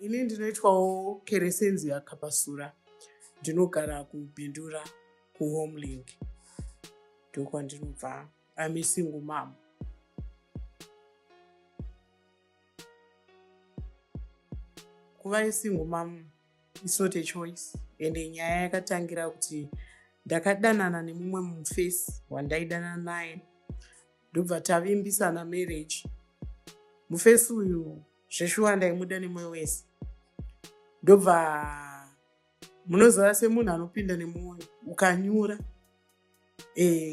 Ini ndinoitwawo Keresenzi Kapasura, ndinogara kuBindura kuHomelink, ndokwandinobva. I'm a single mom. Kuva a single mom is not a choice, ende nyaya yakatangira kuti ndakadanana nemumwe mufesi wandaidanana naye, ndobva tavimbisana marriage. Mufesi uyu zveshuwa ndaimuda nemwoyo wese, ndobva munoziva semunhu anopinda nemwoyo ukanyura,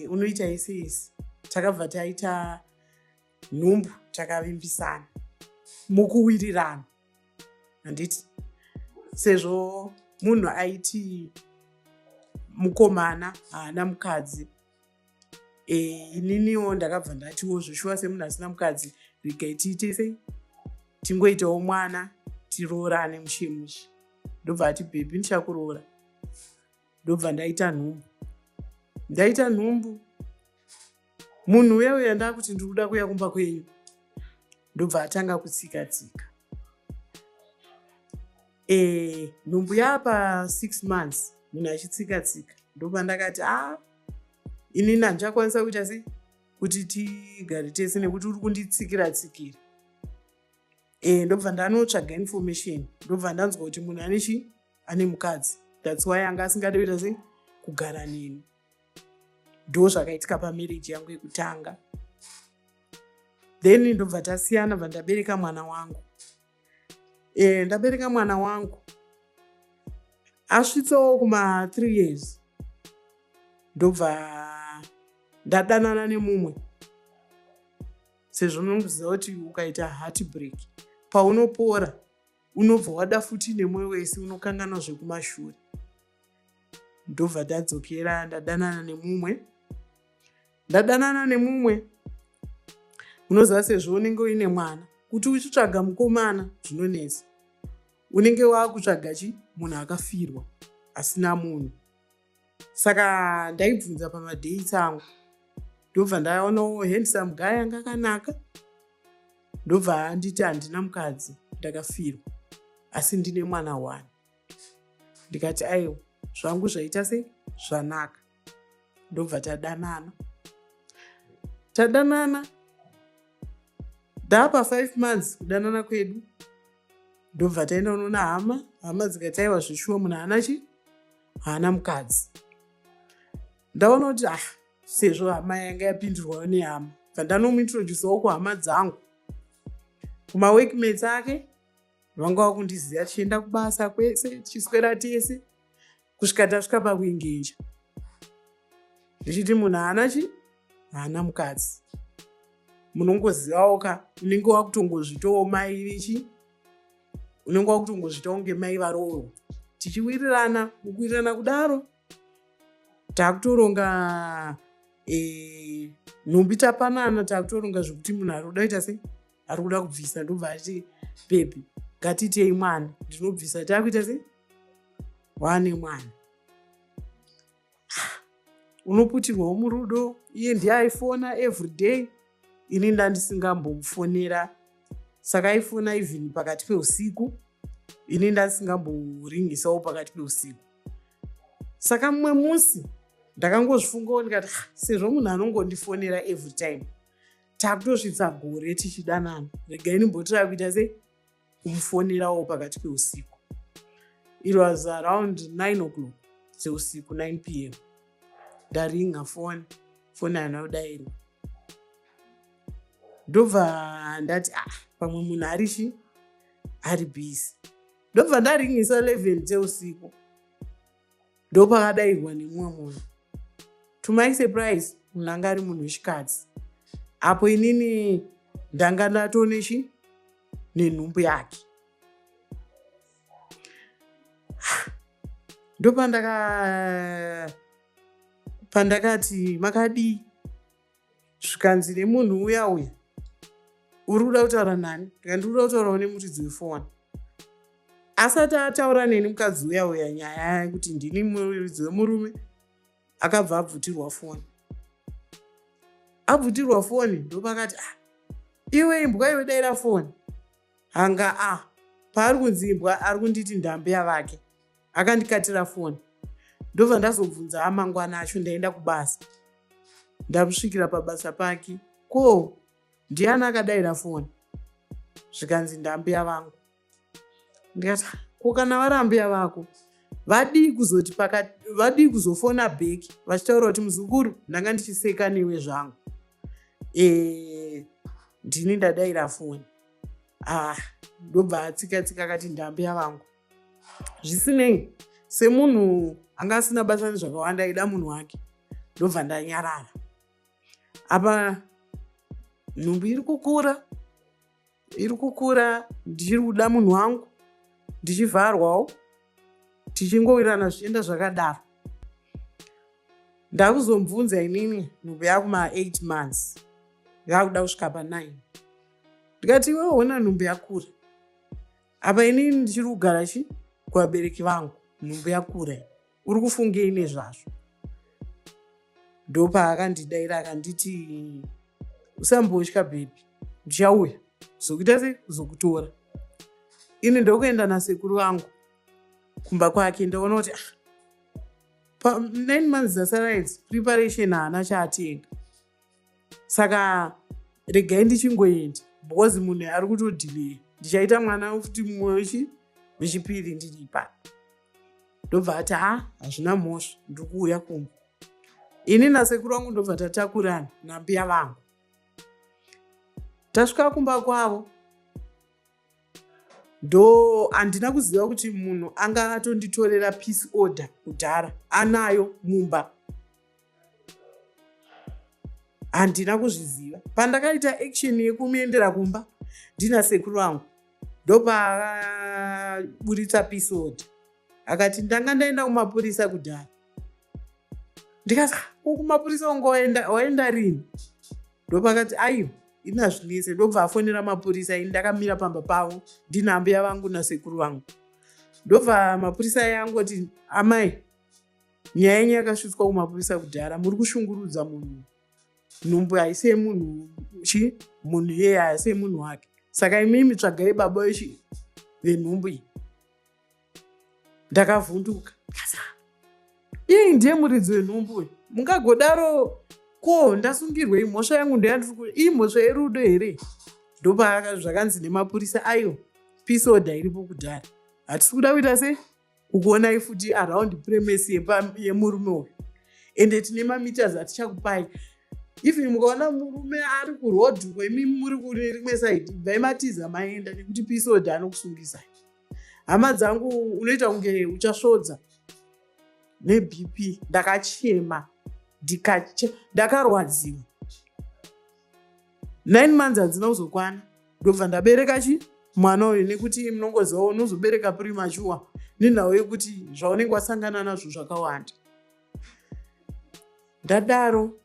unoita yese yese. Takabva taita nhumbu, takavimbisana mukuwirirana, handiti? Sezvo munhu aiti mukomana haana mukadzi, ininiwo ndakabva ndatiwo zveshuwa semunhu asina mukadzi, regai tiite sei, tingoitawo mwana, tiroorane mushe mushe. Ndobva ati, "Baby, ndichakuroora." Ndobva ndaita nhumbu. Ndaita nhumbu, munhu uya uya ndakuti ndiri kuda kuuya kumba kwenyu, ndobva atanga kutsika tsika. Nhumbu yaapa 6 months, munhu achitsika tsika, ndobva ndakati, "A, inini handichakwanisa kuita sei kuti tigare tese nekuti uri kunditsikira tsikira." Ndobva ndanotsvaga information, ndobva ndanzwa kuti munhu ane chi ane mukadzi, that's why anga asingade kuita sei, kugara neni. Ndo zvakaitika pamarriage yangu yekutanga. Then ndobva tasiyana, bva ndabereka mwana wangu. Ndabereka mwana wangu, asvitsawo kuma 3 years, ndobva ndadanana nemumwe. Sezvo munoziva kuti ukaita heartbreak, paunopora unobva wada futi nemwoyo wese, unokanganwa zvekumashure. Ndobva ndadzokera ndadanana nemumwe. Ndadanana nemumwe, unoziva sezvo unenge uine mwana, kuti uchitsvaga mukomana zvinonetsa. Unenge waakutsvaga chi munhu akafirwa, asina munhu. Saka ndaibvunza pamadates angu, ndobva ndaonawo handsome guy anga akanaka. Ndobva anditi, "Handina mukadzi, ndakafirwa, asi ndine mwana one." Ndikati, "Aiwa, zvangu zvaita sei, zvanaka." Ndobva tadanana. Tadanana, ndaapa 5 months kudanana kwedu, ndobva taenda unoona hama. Hama dzikati, "Aiwa, zvishuwa munhu haana chi haana mukadzi." Ndaona kuti, ah, sezvo hama yanga yapindirwawo nehama, bva ndanomuintroducewo kuhama dzangu, kumaworkmates ake. Vanga vakundiziva, tichienda kubasa kwese, tichiswera tese, kusvika tasvika pakuengager, ndichiti munhu haana chi haana mukadzi. Munongozivawo ka, unenge wakutongozvitowo mai vechi unenge wakutongozvitawo kunge mai varoorwa. Tichiwirirana, mukuwirirana kudaro, takutoronga nhumbi, tapanana, takutoronga zvekuti munhu ari kuda kuita sei, ari kuda kubvisa. Ndobva ati, "Baby, ngatiitei mwana, ndinobvisa." Takuita sei, wane mwana. Unoputirwawo murudo. Iye ndiye aifona everyday, ini ndandisingambomufonera. Saka aifona even pakati peusiku, ini ndasingamboringisawo pakati peusiku. Saka mumwe musi ndakangozvifungawo, ndikati, "Ah, sezvo munhu anongondifonera every time, takutosvitsa gore tichidanana, regai ndimbotira kuita sei, kumufonerawo pakati peusiku." It was around 9 o'clock dzeusiku, 9 p.m. Ndaringa foni, foni haina kudayirwa. Ndobva ndati, "Ah, pamwe munhu ari chi ari busy." Ndobva ndaringisa 11 dzeusiku, ndopakadayirwa nemumwe munhu. To my surprise, munhu anga ari munhu wechikadzi, apo inini ndanga ndatonechi nenhumbu yake. Ndopandaka pandakati, "Makadii?" Zvikanzi nemunhu uya uya, "Uri kuda kutaura nani?" Ndikati, "Ndiri kuda kutaurawo nemuridzi wefoni." Asati ataura neni mukadzi uya uya nyaya yekuti ndini muridzi wemurume, akabva abvutirwa foni. Abvutirwa foni, ndopakati, "Ah, iwe imbwa iwe, daira foni." Hanga a. Paari kunzi imbwa ari kunditi ndambuya vake akandikatira foni. Ndobva ndazobvunza amangwana acho ndaenda kubasa. Ndamusvikira pabasa pake. Ko ndiani akadaira foni? Zvikanzi ndambuya vangu. Ndikati ko kana vari ambuya vako vadii kuzoti vadii kuzofona bheki vachitaura kuti muzukuru ndanga ndichiseka newe zvangu. Ndini ndadaira foni. Ndobva atsika tsika akati ndambuya vangu. Zvisinei semunhu anga asina basa nezvakawanda aida munhu wake ndobva ndanyarara. Apa nhumbu iri kukura iri kukura ndichiri kuda munhu wangu ndichivharwawo tichingowirirana zvichienda zvakadaro. Ndakuzomubvunza inini nhumbu yakuma 8 months yakuda kusvika pa9. Ndikati iwewe hona nhumbu yakura. Apa inini ndichiri kugara chi kuvabereki vangu nhumbu yakura. Uri kufungei nezvazvo? Ndopaakandidaira akanditi usambotya bhebhi ndichauya zokuita sei kuzokutora. Ini ndokuenda nasekuru vangu kumba kwake ndaona kuti pa 9 months dzasara idzi preparation haana chaatenga. Saka regai ndichingoenda because munhu ari kutodhileya. Ndichaita mwana futi mumwe wechipiri ndiri ipapo. Ndobva ati hazvina mhosva ndiri kuuya kumba. Ini nasekuru vangu ndobva tatakurana nambuya vangu. Tasvika kumba kwavo ndo handina kuziva kuti munhu anga atonditorera peace order kudhara anayo mumba. Handina kuzviziva. Pandakaita action yekumuendera kumba ndina sekuru vangu ndopaakaburitsa peace order. Akati ndanga ndaenda kumapurisa kudhara. Ndikati kumapurisa unga waenda rini? Ndopakati aiwa ini hazvinetse. Ndobva afonera mapurisa ini ndakamira pamba pavo ndina ambuya vangu nasekuru vangu. Ndobva mapurisa aya angoti amai nyaya yenyu yakasvitswa kumapurisa kudhara muri kushungurudza munhu. Nhumbu haisi yemunhu chi munhu iyeye haisi yemunhu wake. Saka imimi tsvagai baba venhumbu iyi. Ndakavhunduka. Iyi ndiye muridzi wenhumbu uyu. Mungagodaro ko ndasungirwei mhosva yangu ndoyandiri iyi mhosva yerudo here? Ndopa zvakanzi nemapurisa aiwa peace order iripo kudhara. Hatisi kuda kuita sei? Kukuonai futi around premise yemurume uyu. Ende tine mameters atichakupai. Even mukaona murume ari kuroad imi muri kune rimwe side bvai matiza maenda nekuti peace order anokusungisai. Hama dzangu unoita kunge uchasvodza neBP. Ndakachema ndakarwadziwa. 9 months hadzina kuzokwana ndobva ndabereka chi mwana uyu nekuti munongoziva unozobereka premature nenhau yekuti zvaunenge wasangana nazvo zvakawanda. Ndadaro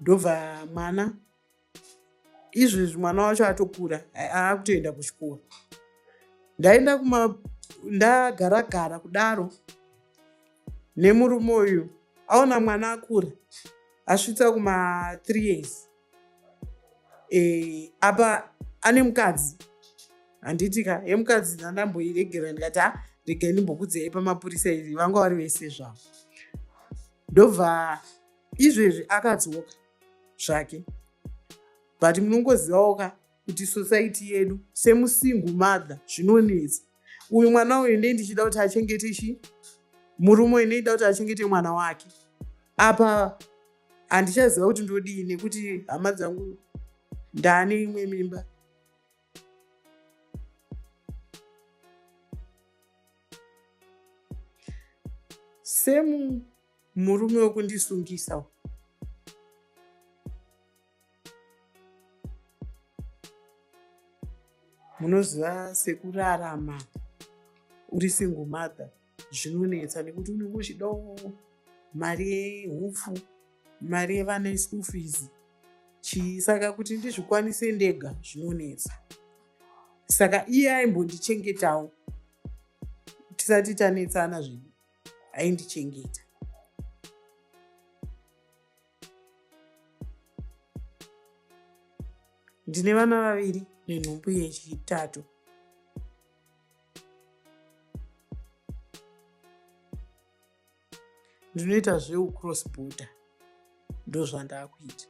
ndobva mwana izvezvi mwana wacho atokura aakutoenda kuchikoro. Ndaenda ndagara gara kudaro nemurume uyu aona mwana akura asvitsa kuma 3 years. Apa ane mukadzi handiti ka yemukadzi ndandamboiregera ndikati regai ndimbokudzei pamapurisa izvi vanga vari vese zvavo. Ndobva izvezvi akadzoka zvake. But munongozivawo ka kuti society yedu semusingle mother zvinonetsa. Uyu mwana uyu ndei ndichida kuti achengete chi murume uyu ndeida kuti achengete mwana wake. Apa handichaziva kuti ndodii nekuti hama dzangu ndaane imwe mimba. Semu murume wekundisungisa. Munoziva sekurarama uri single mother zvinonetsa nekuti unenge uchidawo mari yehupfu, mari yevana yeschool fees chii. Saka kuti ndizvikwanise ndega zvinonetsa. Saka iye aimbondichengetawo tisati tanetsana zvedu aindichengeta. Ndine vana vaviri. Nenhumbu yechitatu. Ndinoita zveucross border, ndozvandakuita.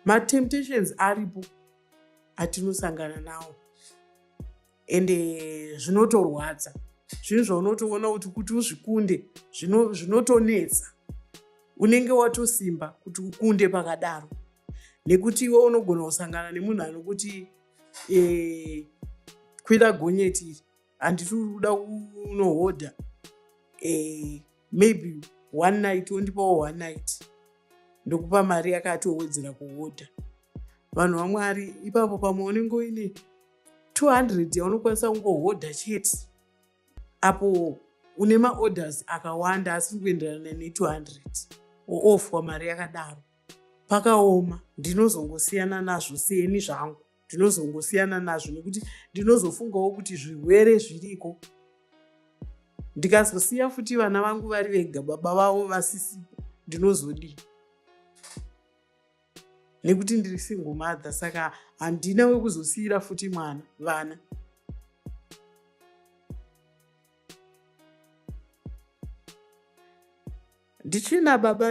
Matemptations aripo atinosangana nawo, ende zvinotorwadza. Zvinhu zvaunotoona kuti kuti uzvikunde zvinotonetsa. Unenge watosimba kuti ukunde pakadaro, nekuti iwe unogona kusangana nemunhu anokuti kwira gonyeti iri, handiti uri kuda kunohodha, maybe one night, wondipawo one night, ndokupa mari yakati, wowedzera kuhodha. Vanhu vaMwari, ipapo pamwe unenge uine 200 yaunokwanisa kungohodha chete, apo une maorders akawanda asiri kuenderana ne200, woofwa mari yakadaro. Pakaoma. Ndinozongosiyana nazvo seni zvangu, ndinozongosiyana nazvo nekuti ndinozofungawo kuti zvirwere zviriko. Ndikazosiya futi vana vangu vari vega, baba vavo vasisipo, ndinozodii? Nekuti ndiri single mother, saka handina wekuzosiyira futi mwana, vana. Ndichina baba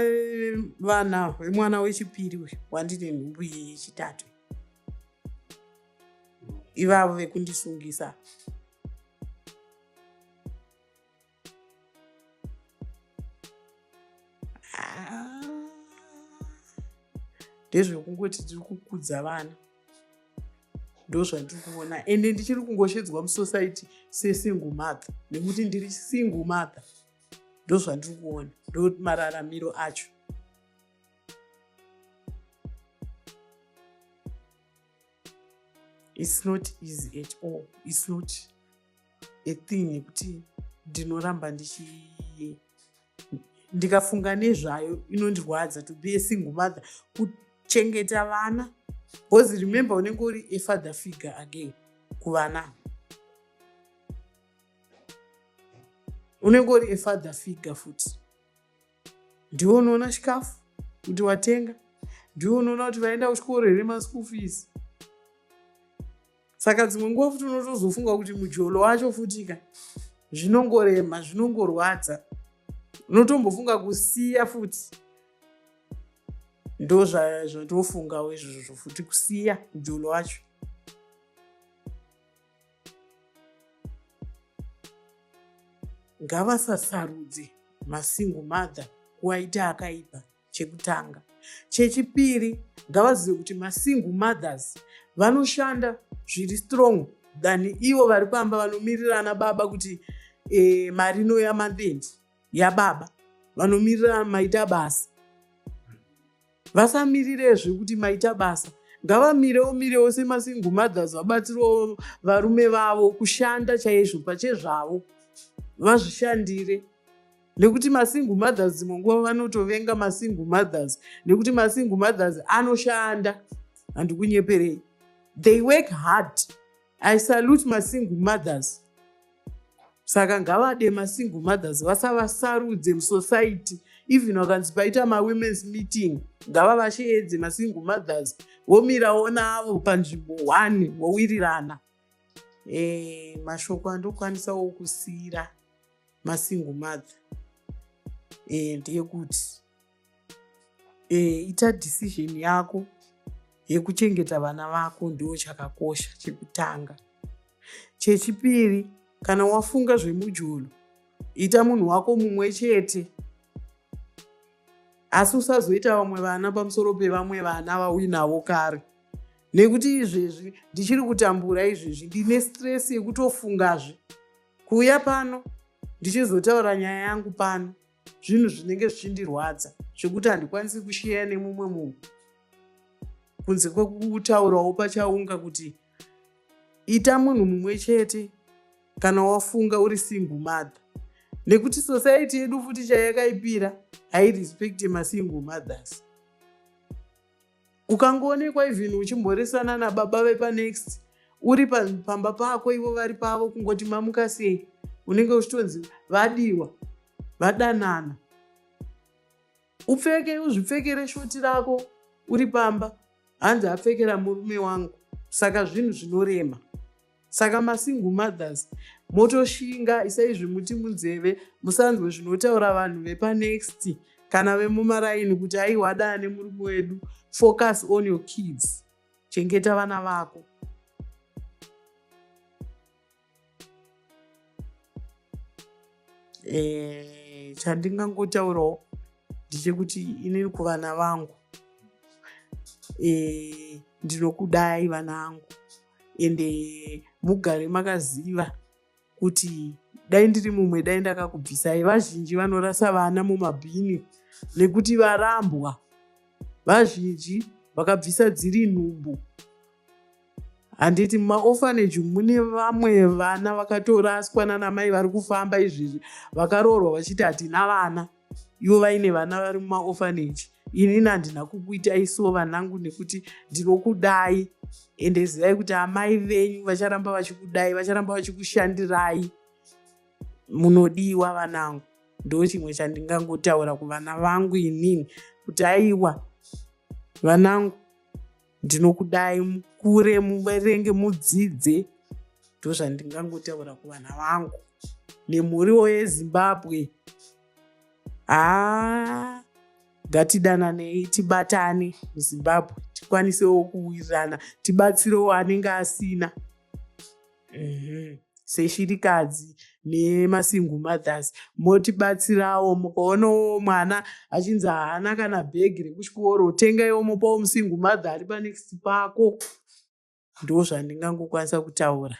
vana vemwana wechipiri uyu wandine nhumbu iyi yechitatu, ivavo vekundisungisa. Ah, ndezvekungoti tiri kukudza vana, ndozvandiri kuona. Ende ndichiri kungoshedzwa musociety sesingle mother, nekuti ndiri single mother. Ndozvandiri kuona, ndo mararamiro acho. It's not easy at all. It's not a thing yekuti ndinoramba ndichi ndikafunga nezvayo inondirwadza, to be a single mother, kuchengeta vana, because remember, unenge uri a father figure again kuvana. Unenge uri a father figure futi. Ndiwe unoona chikafu kuti watenga, ndiwe unoona kuti vaenda kuchikoro here, maschool fees. Saka dzimwe nguva futi unotozofunga kuti mujolo wacho futika zvinongorema, zvinongorwadza, unotombofunga kusiya futi. Ndo zvandofungawo izvozvo futi, kusiya mujolo wacho. Ngavasasarudze masingle mother kuwaita akaipa, chekutanga. Chechipiri, ngavazive kuti masingle mothers vanoshanda zviri strong than ivo vari pamba vanomirirana baba kuti mari inoya month yababa, vanomirira maita basa. Vasamirire kuti maita basa, ngavamirewo mirewo semasingle mothers, vabatsirewo varume vavo kushanda chaizvo pachezvavo, vazvishandire. Nekuti masingle mothers dzimwe nguva vanotovenga masingle mothers, nekuti masingle mothers anoshanda. Handikunyeperei, they work hard. I salute masingle mothers. Saka ngavade masingle mothers, vasavasarudze musociety. Even vakanzi paita mawomens meeting, ngavavasheedze masingle mothers, vomirawo navo panzvimbo 1, vowirirana. Mashoko andokwanisawo kusiyira masingle mother ndeyekuti ita decision yako yekuchengeta vana vako, ndo chakakosha chekutanga. Chechipiri, kana wafunga zvemujolo, ita munhu wako mumwe chete, asi usazoita vamwe vana pamusoro pevamwe vana vauinavo kare, nekuti izvezvi ndichiri kutambura. Izvezvi ndine stress yekutofungazve kuuya pano ndichizotaura nyaya yangu pano. Zvinhu zvinenge zvichindirwadza zvekuti handikwanisi kusheya nemumwe munhu kunze kwekutaurawo pachaunga kuti ita munhu mumwe chete kana wafunga uri single mother, nekuti society yedu futi chayakaipira, hairespecti masingle mothers. Ukangoonekwa even uchimhoresana nababa vepanext uri pamba pako, ivo vari pavo, kungoti mamuka sei, unenge uchitonzi vadiwa, vadanana. Upfeke uzvipfekere shoti rako uri pamba. Hanzi apfekera murume wangu. Saka zvinhu zvinorema. Saka masingle mothers motoshinga, isai zvimuti munzeve, musanzwe zvinotaura vanhu vepanext kana vemumaraini kuti aiwa dana nemurume wedu. Focus on your kids, chengeta vana vako. Chandingangotaurawo ndechekuti inini kuvana vangu, ndinokudai vana vangu, ende mugare makaziva kuti dai ndiri mumwe dai ndakakubvisai. Vazhinji vanorasa vana mumabhini nekuti varambwa. Vazhinji vakabvisa dziri nhumbu. Handiti mumaorphanage mune vamwe vana vakatoraswa nanamai vari kufamba izvezvi, vakaroorwa vachiti hatina vana, ivo vaine vana vari mumaorphanage. Inini handina kukuitai so vanangu, nekuti ndinokudai, ende zivai kuti amai venyu vacharamba vachikudai, vacharamba vachikushandirai. Munodiwa vanangu. Ndo chimwe chandingangotaura kuvana vangu inini, kuti aiwa vanangu, ndinokudai, mukure, muverenge, mudzidze. Ndo zvandingangotaura kuvana vangu nemhuriwo yeZimbabwe. Haa, ngatidananei, tibatane muZimbabwe, tikwanisewo kuwirirana, tibatsirewo anenge asina. Seshirikadzi nemasingle mothers, motibatsirawo. Mukaonawo mwana achinzi haana kana bhegi rekuchikoro, tengaiwo mupawo musingle mother ari panext pako. Ndo zvandingangokwanisa kutaura.